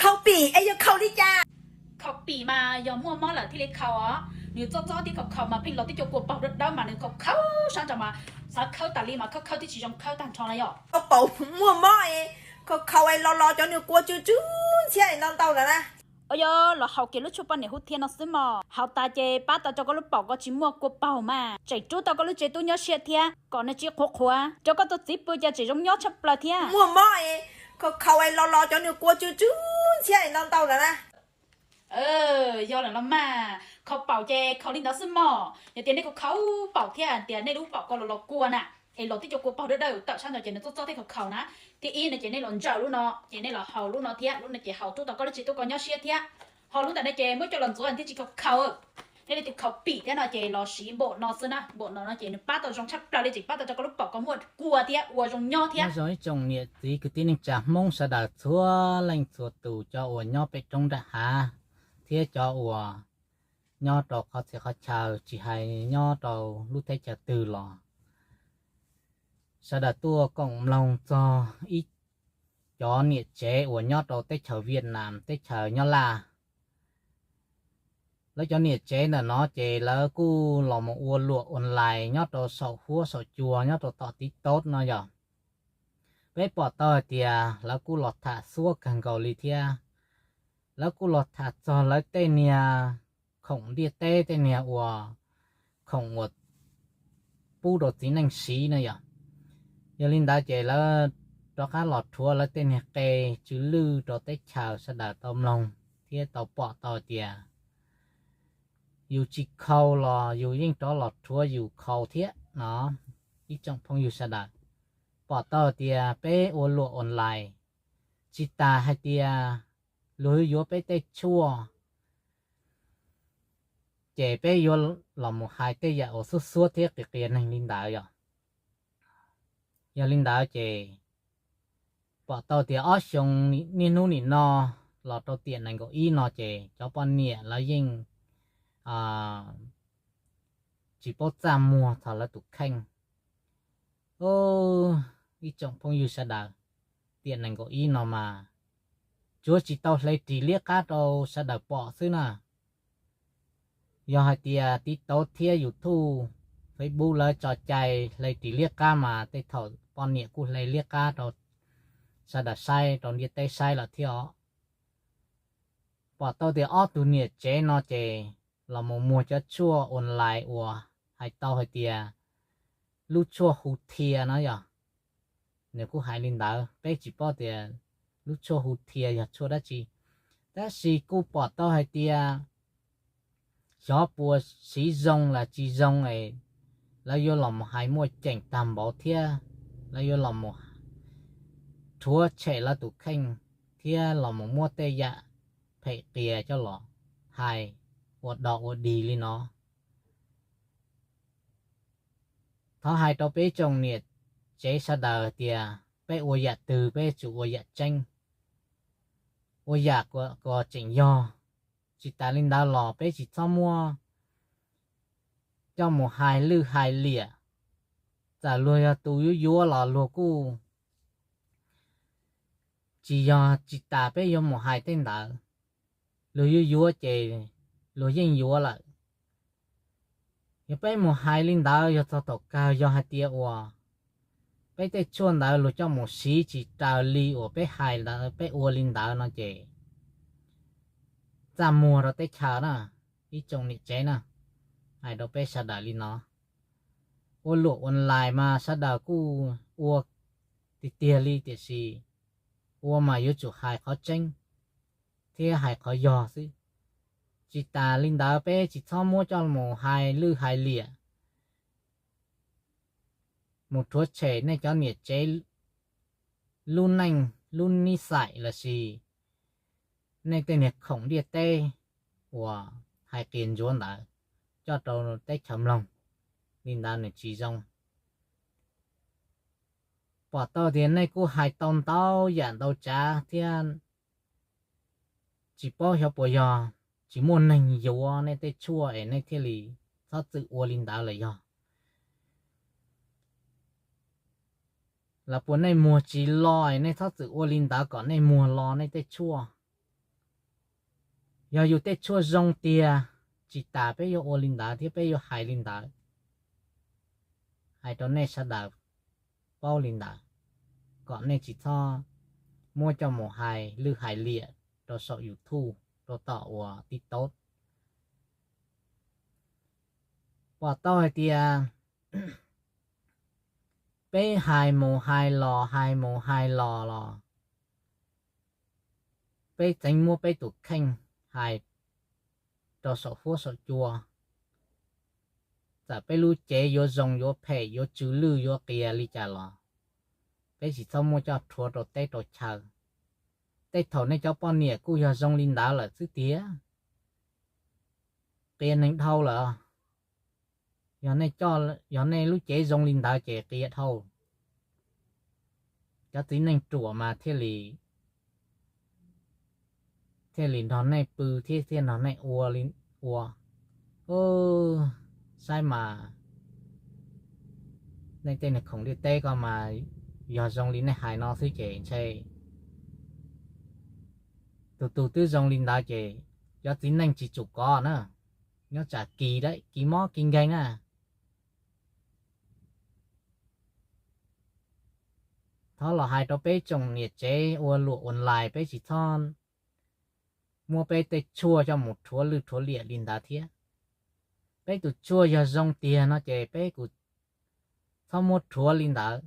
Khaus pim es yog khaus li cas? Khaus pim mas yog muaj mob lawm thiaj li khaus os. Nws txob txob thiab khaus khaus mas pheej los tib co kua paug dawb dawb mas nws khaus khaus sab nraud mas xav khawb tas li mas khawb khawb twb tsis zoo khawb tag nrho na yom. Khaus pim muaj mob es khaus khaus es los los cov nws kua tsw tsw ntxhiab es ntau ntau lawm na. Ua yog los haus kiag lub tshuaj poj niam hub thiab no xwb mog. Haus tas ces pab tau rau koj lub paum koj tsis muaj kua paug mas tseem rub tau koj lub tsev tub nyob siab thiab kom nws tsis qhuav qhuav rau koj tus txiv pw cas tseem zoo nyob tshaj plaws thiab. Muaj mob es khaus khaus es los los cov nws kua tsw tsw ntxhiab es ntau ntau lawm na. Yog lawm los mas, khaus paum ces khaus li ntawd xwb mog. Yog tias nej khaus khaus paum thiab tias nej lub paum ko los los kua na, es los tib co kua paug dawb dawb tawm sab nraud ces nws txob txob thiab khaus khaus na, thib ib no ces nej los ntsaws lub no ces nej los haus lub no thiab, lub no ces haus rub tau koj lub tsev tub koj nyob siab thiab. Ho lub ntawm no ces muab coj los ntxuav thiab tsis khaus khaus. Nej leej twg khaus pim thiab no ces los siv npaum no xwb na, npaum no no ces nws pab tau zoo tshaj plaws li, tseem pab tau rau koj lub paum ko muaj kua thiab ua zoo nyob thiab. Nyob zoo ib tsoom niam txiv kwv tij neej tsa Hmoob sawv daws txhua leej txhua tus, cov uas nyob pem roob nram hav thiab cov uas nyob rau qhov txhia qhov chaw, tsis hais nyob rau lub teb chaws twg los sawv daws tuaj koom mloog txog ib cov niam tsev uas nyob rau teb chaws Vietnam, teb chaws Nyab Laj. Lawv cov niam tsev ntawm no ces lawv kuj los mus ua luam online nyob rau saum huab saum cua nyob rau tom TikTok no yog. Peb pom tau hais tias lawv kuj los tham xuab kawg nkaus li thiab. Lawv kuj los tham txog lawv tej niag khoom ntiaj teb, tej niag uas khoom uas pub rau txiv neej siv no yog. Yog li ntawd ces lawv rov qab los rhuav lawv tej niag qe tsw lwj rau teb chaws sawv daws tau mloog thiab tau pom tau tias yus tsis khaus los yus yeej rov los rhuav yus khaus thiab no. Ib tsoom phooj ywg sawv daws, pom tau tias peb ua luam online, tsis tas hais tias luag yuav peb tej tshuaj, ces peb yuav los mus hais tej yam uas xuab xuab thiab qias qias neeg li ntawd yog. Yog li ntawd ces pom tau tias ob xyoo niaj hnub nim no los rau tiam nees nkaum ib no ces cov poj niam lawv yeej tsis paub txaj muag txog lawv tus kheej. Ib tsoom phooj ywg sawv daws, tiam nees nkaum ib no mas tsuav tsis tau hle ris liab qab rau sawv daws pom xwb na. Yog hais tias TikTok thiab YouTube, Facebook lawv tso cai hle ris liab qab mas tej thaum poj niam kuj hle liab qab rau sawv daws saib, rau ntiaj teb saib lawm thiab os. Pom tau tias ob tug niam tsev no ces los mus muag cov tshuaj online uas hais tau hais tias lub tshuaj hu thia no yog. Nws kuj hais li ntawd, peb tsis paub tias lub tshuaj hu thia yog tshuaj dab tsi, tab sis kuj pom tau hais tias xyov puas siv zoo los tsis zoo es lawv yuav los mus hais muaj ceem tag npaum thiab lawv yuav los mus rhuav tshem lawv tus kheej thiab los mus muab tej yam phem qias coj los hais ua dog ua dig li no. Thov hais rau peb tsoom niam tsev sawv daws tias peb ua yam twg peb tsum ua yam tseeb, ua yam kom tseem yog. Tsis tas li ntawd los peb tsis txhob muab coj mus hais lwj hais liam. Txawm luag yog tus yuav yuav los luag kuj tsis yog tsis tas peb yuav mus hais tej ntawd. Luag yuav yuav ces luag yeej yuav lawm. Yog peb mus hais li ntawd yog txog thaum kawg yog hais tias uas peb tej tshuaj ntawd luag coj mus siv tsis raws li uas peb hais ntawd peb ua li ntawd no ces txaj muag rau teb chaws na, ib tsoom niam tsev na, hais rau peb sawv daws li no. Ua luam online mas sawv daws kuj ua tiag tiag li tiam sis ua mas yuav tsum hais qhov tseeb thiab hais qhov yog xwb. Tsis tas li ntawd peb tsis txhob muab coj mus hais lwj hais liam, mus rhuav tshem nej cov niam tsev lub neej lub nib xais lossis nej tej niag khoom ntiaj teb uas hais qias ntsuav ntawd coj rau teb chaws mloog, li ntawd nws tsis zoo. Pom tau tias nej kuj hais tau ntau yam ntau tsav thiab tsis paub xyov puas yog tsis muaj neeg yuav nej tej tshuaj es nej thiaj li txhob txwm ua li ntawd los yog los puas nej muag tsis lo es nej txhob txwm ua li ntawd kom nej muag lo nej tej tshuaj. Yog yus tej tshuaj zoo tiag, tsis tas peb yuav ua li ntawd thiab peb yuav hais li ntawd, hais rau nej sawv daws paub li ntawd, kom nej tsis txhob muab coj mus hais lwj hais liam rau saum YouTube, rau tom uas TikTok. Pom tau hais tias peb hais mus hais los, hais mus hais los los, peb txeev muab peb tus kheej hais rau saum huab saum cua. Txawm peb lub cev yuav zoo yuav phem, yuav tsw lwj yuav qias li cas los, peb tsis txhob muab coj rhuav rau teb rau chaw. Tej thaum nej cov poj niam kuj yog zoo li ntawd lawm xwb tiag, qias neeg dhau lawm. Yog nej lub cev zoo li ntawd ces qias dhau. Cov txiv neej ruam mas thiaj li, thiaj li nrog nej pw thiab thiaj nrog nej ua li ua. Saib mas, nej tej neeg khoom ntiaj teb ko mas yog zoo li nej hais no xwb ces ntshe tus tus twb zoo li ntawd ces cov txiv neej tsis tsum kov na. Nyob tsam kis, kis mob kis nkeeg na. Thov los hais rau peb tsoom niam tsev ua luam online, peb tsis txhob muab peb tej tshuaj coj mus rhuav lwj rhuav liam li ntawd thiab. Peb tus tshuaj yog zoo tiag no ces peb kuj txhob muab rhuav li ntawd.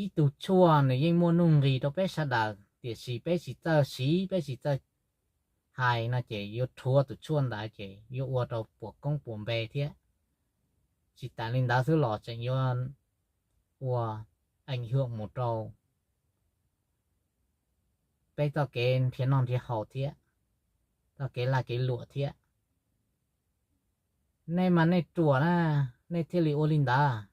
Ib tug tshuaj nws yeej muaj nuj nqis rau peb sawv daws, tiam sis peb tsis txawj siv, peb tsis txawj hais no ces yuav rhuav tus tshuaj ntawd ces yuav ua rau puas koob puas npe thiab. Tsis tas li ntawd xwb los tseem yuav ua eem huam mus rau peb txoj kev nrhiav noj nrhiav haus thiab, txoj kev lag kev luam thiab. Nej mas nej ruam na, nej thiaj li ua li ntawd.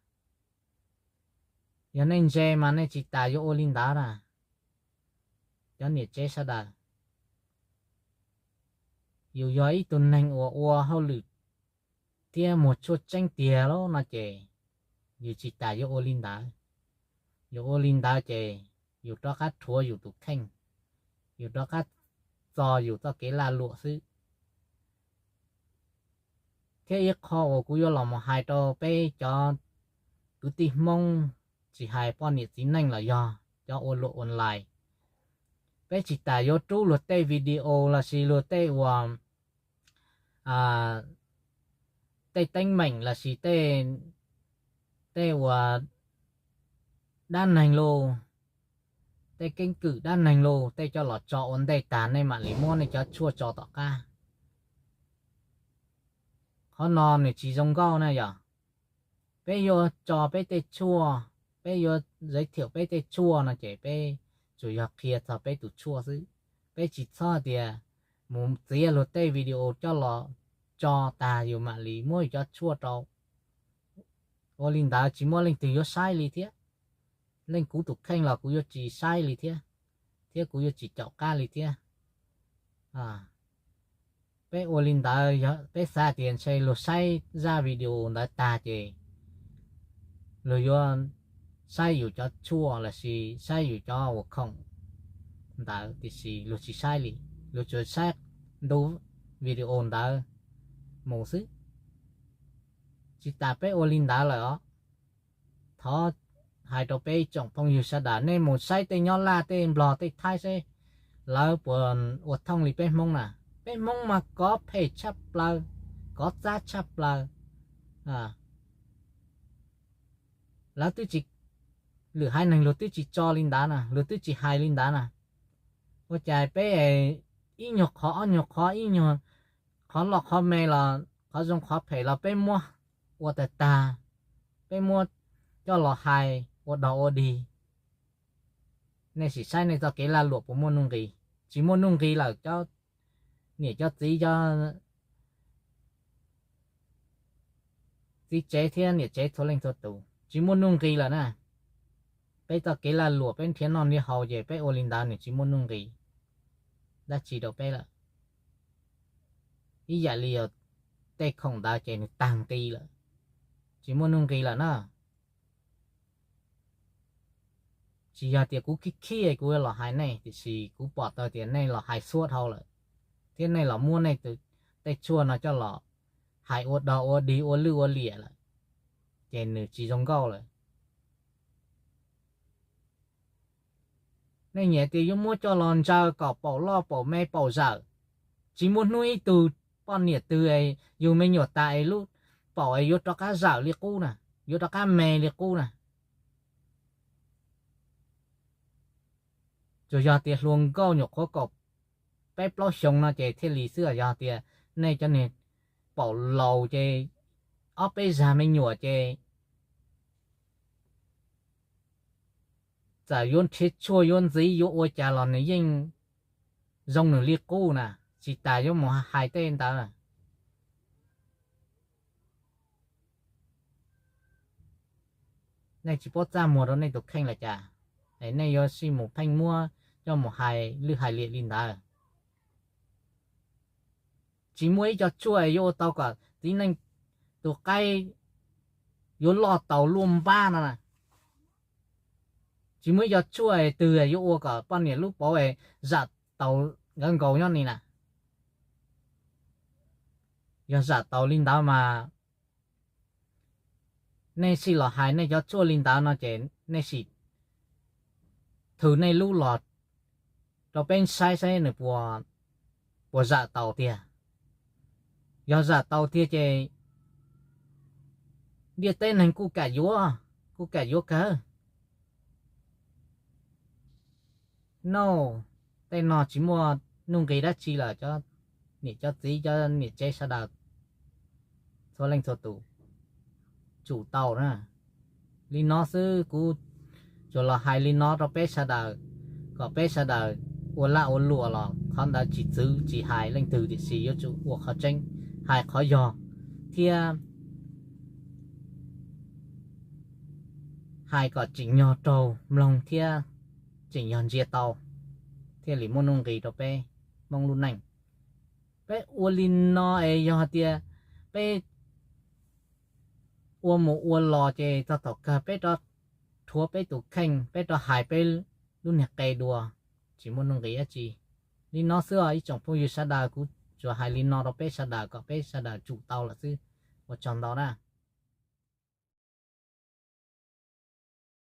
Yog nej ntse mas nej tsis tas yuav ua li ntawd na. Cov niam tsev sawv daws, yus yog ib tug neeg uas ua hauj lwm thiab muag tshuaj tseeb tiag lawm no ces yus tsis tas yuav ua li ntawd. Yus ua li ntawd ces yus rov qab rhuav yus tus kheej, yus rov qab txo yus txoj kev lag luam xwb. Thiab ib qho uas kuv yuav los mus hais rau peb cov kwv tij Hmoob, tsis hais poj niam txiv neej los yog cov ua luam online, peb tsis tas yuav rub luag tej video lossis luag tej uas tej teeb meem lossis tej uas dab neeg lauj, tej keeb kwm dab neeg lauj, tej coj los tso ua ntej tag nej mam li muab nej cov tshuaj tso tom qab. Qhov no nws tsis zoo nkauj na yom. Peb yuav tso peb tej tshuaj, peb yuav zais thiam peb tej tshuaj no ces peb tsuas yog qhia txog peb tus tshuaj xwb. Peb tsis txhob tias mus txiav luag tej video coj los tso tag yus mam li muab yus cov tshuaj rau. Ua li ntawd tsis muaj leej twg yuav saib li thiab. Leej kuv tus kheej los kuv yuav tsis saib li thiab, thiab kuv yuav tsis caum qab li thiab. Peb ua li ntawd, peb xav tias ntshe luag saib zaj video ntawd tag ces luag yuav saib yus cov tshuaj lossis saib yus cov uas khoom ntawd, tiam sis luag tsis saib li, luag tsuas saib ntu video ntawd mus xwb. Tsis tas peb ua li ntawd lawm os. Thov hais rau peb tsoom phooj ywg sawv daws, nej mus saib tej Nyab Laj, tej Nplog, tej Thaib seb lawv puas ua thooj li peb Hmoob na. Peb Hmoob mas kov phem tshaj plaws, kov txab tshaj plaws. Lawv twb tsis, lwm haiv neeg luag twb tsis tso li ntawd na, luag twb tsis hais li ntawd na. Ua cas peb ib nyuag qhov ob nyuag qhov, ib nyuag qhov loj qhov me los qhov zoo qhov phem los peb muab ua tag tag, peb muab coj los hais ua dog ua dig. Nej sim saib nej txoj kev lag luam puas muaj nuj nqis? Tsis muaj nuj nqis lawm cov niam cov txiv, cov txiv tsev thiab niam tsev txhua leej txhua tus, tsis muaj nuj nqis lawm na. Peb txoj kev lag luam, peb nrhiav noj nrhiav haus ces peb ua li ntawd nws tsis muaj nuj nqis dab tsi rau peb lawm. Ib yam li yog tej khoom ntawd ces nws tag nqi lawm, tsis muaj nuj nqis lawm na. Tsis yog tias kuv khib khib kuv los hais nej, tiam sis kuv pom tau tias nej los hais xuav dhau lawm, thiab nej los muab nej tej tshuaj no coj los hais ua dog ua dig ua lwj ua liam lawm, ces nws tsis zoo nkauj lawm. Nej nyiam tias yuav muab coj los ntsaws kom paum loj paum me paum zawm, tsis muaj hnub ib tug poj niam twg yug me nyuam tas es lub paum es yuav rov qab zawm li qub na, yuav rov qab me li qub na. Tsuas yog tias hluas nkauj nyuam qhuav kaum peb plaub xyoo no ces thiaj li xwb. Yog tias nej cov niag paum laus ces ob peb zag me nyuam ces txawm yuav nrhiav tshuaj yuav ntxiv yuav ua cas los nws yeej zoo nws li qub na, tsis tas yuav mus hais tej ntawd. Nej tsis paub txaj muag rau nej tus kheej los cas, es nej yuav sij mus pheej muab coj mus hais lwj hais liam li ntawd. Tsis muaj ib co tshuaj yuav ua tau kom txiv neej tus qaib yuav loj taus luaj npab no na. Tsis muaj ib co tshuaj twg yuav ua kom poj niam lub paum zawm taus nkawd nkaus nyob ni na. Yog zawm taus li ntawd mas nej sim los hais nej cov tshuaj li ntawd no ces nej sim thws nej lub los rau peb saib saib nws puas zawm taus tiag. Yog zawm taus tiag ces ntiaj teb neeg kuj kam yuav, kuj kam yuav kawg. Noj, tej no tsis muaj nuj nqis dab tsi lawm, cov niam cov txiv cov niam tsev sawv daws txhua leej txhua tus tsum tau na. Li no xwb, kuv tsuas los hais li no rau peb sawv daws, kom peb sawv daws ua laj ua luam los qhov ntawd tsis txwv tsis hais leej twg, tiam sis yuav tsum ua qhov tseeb, hais qhov yog, thiab hais kom tseem nyog raug mloog thiab tseem nyog ntsia tau, thiaj li muaj nuj nqis rau peb Hmoob lub neej. Peb ua li no es yog hais tias peb ua mus ua los ces txog thaum kawg peb rov rhuav peb tus kheej, peb rov hais peb lub niag qe dua, tsis muaj nuj nqis dab tsi. Li no xwb os ib tsoom phooj ywg sawv daws, kuv tsuas hais li no rau peb sawv daws kom peb sawv daws tsum tau lawm xwb. Ua tsaug ntau na.